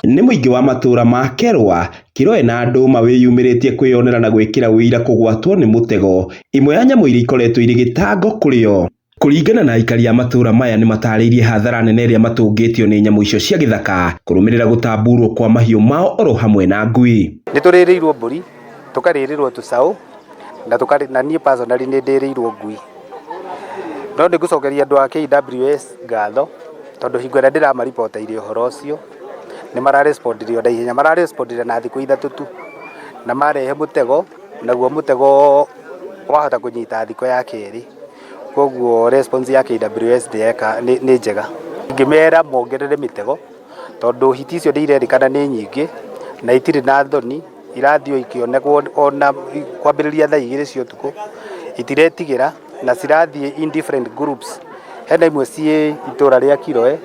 Nĩ mũingĩ wa matũra ma Kerwa, Kĩroe na Ndũma wĩyumĩrĩtie kwĩyonera na gwĩkĩra ũira kũgwatwo nĩ mũtego ĩmwe ya nyamũ iria ikoretwo irĩ gĩtango kũrĩ o. Kũringana na aikari a matũra maya nĩmatarĩirie hathara nene ĩrĩa matũngĩtio nĩ nyamũ icio cia gĩthaka kũrũmĩrĩra gũtamburwo kwa mahiũ mao oro hamwe na ngui. Nĩ tũrĩrĩirwo mbũri, tũkarĩrĩrwo tũcaũ na tũkarĩ na niĩ personally nĩ ndĩrĩirwo ngui. No nĩ ngũcokeria andũ a KWS ngatho tondũ hingo ĩrĩa ndĩramariboteire ũhoro ũcio nĩ mararespondire o naihenya, mararespondire na thikũ 3 tu na marehe mũtego, naguo mũtego wahota kũnyita thikũ ya kerĩ. Koguo response ya KWS nĩ njega. Ingĩmera mongerere mĩtego tondũ hiti icio nĩ irerĩkana nĩ nyingĩ na itirĩ na thoni, irathiĩ o ikĩonagwo ona kwambĩrĩria thaa 2 cia ũtukũ, itiretigĩra na cirathiĩ in different groups. Hena imwe ciĩ itũra rĩa Kiroe,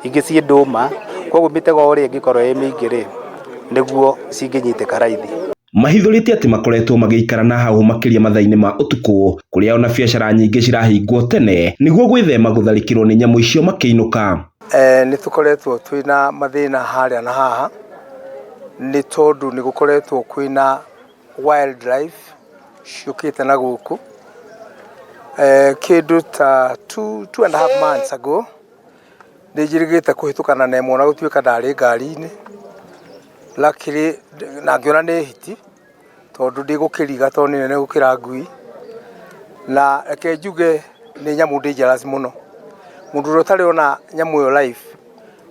ingĩ ciĩ Ndũma, koguo mĩtego ũrĩa ĩngĩkorwo ĩ mĩingĩ rĩ, nĩguo cingĩnyitĩka raithi. Mahithũrĩtie atĩ makoretwo magĩikara na hau makĩria mathaa-inĩ ma ũtukũ kũrĩa ona biacara nyingĩ cirahingwo tene nĩguo gwĩthema gũtharĩkĩrwo nĩ nyamũ icio makĩinũka. Nĩ tũkoretwo twĩna mathĩna harĩa na haha nĩ tondũ nĩ gũkoretwo kwĩna wildlife ciũkĩte na gũkũ. Kĩndũ ta 2.5 months ago nĩ njĩrĩgĩte kũhĩtũkana na ĩmwe ona gũtuĩka ndarĩ ngari-inĩ, luckily na ngĩona nĩ hiti tondũ ndĩgũkĩriga tondũ nĩ nene gũkĩra ngui. Na reke njuge nĩ nyamũ dangerous mũno. Mũndũ ũrĩa ũtarĩ ona nyamũ ĩyo live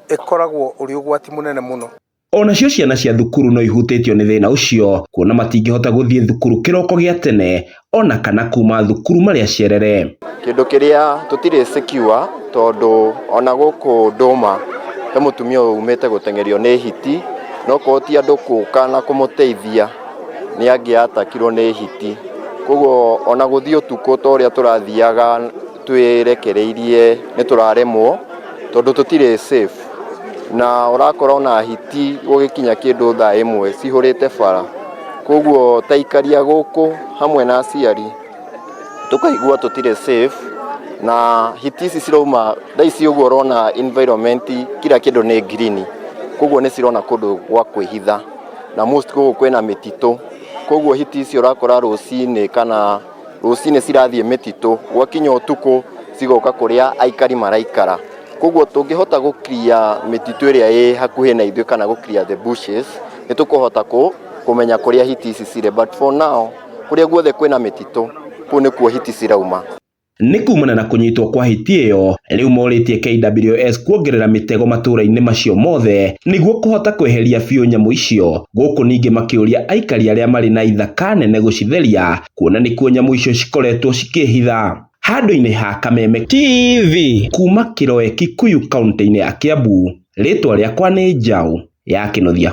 ĩkoragwo ũrĩ ũgwati mũnene mũno. Onacio ciana cia thukuru no ihutĩtio nĩ thĩna ũcio kuona matingĩhota gũthiĩ thukuru kĩroko gĩa tene ona kana kuma thukuru marĩ acerere. Kĩndũ kĩrĩa tũtirĩ secure tondũ ona gũkũ Ndũma he mũtumia umĩte gũteng'erio nĩ hiti, no korwo ti andũ gũka na kũmũteithia nĩ angĩatakirwo nĩ hiti. Koguo ona gũthiĩ ũtukũ ta ũrĩa tũrathiaga twĩrekereirie nĩ tũraremwo tondũ tũtirĩ safe. Na ũrakora ona hiti gũgĩkinya kĩndũ thaa 1 cihũrĩte bara. Koguo ta aikari a gũkũ hamwe na aciari tũkaigua tũtirĩ safe na hiti ici cirauma thaa ici ũguo ũrona environment kila kĩndũ nĩ green. Koguo nĩ cirona kũndũ gwa kwĩhitha na most gũkũ kwĩna mĩtitũ. Koguo hiti ici ũrakora rũcinĩ kana rũcinĩ cirathiĩ mĩtitũ, gwakinya ũtukũ cigoka kũrĩa aikari maraikara. Koguo tũngĩhota gũ clear mĩtitũ ĩrĩa ĩ hakuhĩ na ithuĩ kana gũ clear the bushes nĩ tũkũhota kũmenya kũrĩa hiti ici cirĩ, but for now kũrĩa guothe kwĩna mĩtitũ kũu nĩkuo hiti cirauma. Nĩ kumana na kũnyitwo kwa hiti ĩyo rĩu morĩtie KWS kuongerera mĩtego matũra-inĩ macio mothe nĩguo kũhota kweheria biũ nyamũ icio. Gũkũ ningĩ makĩũria aikari arĩa marĩ na ithaka nene gũcitheria kuona nĩkuo nyamũ icio cikoretwo cikĩhitha. Handũ-inĩ ha Kameme TV kuma Kĩroe Kikuyu kaunti-inĩ ya Kiambu, rĩtwa rĩakwa nĩ Njaũ ya Kĩnuthia.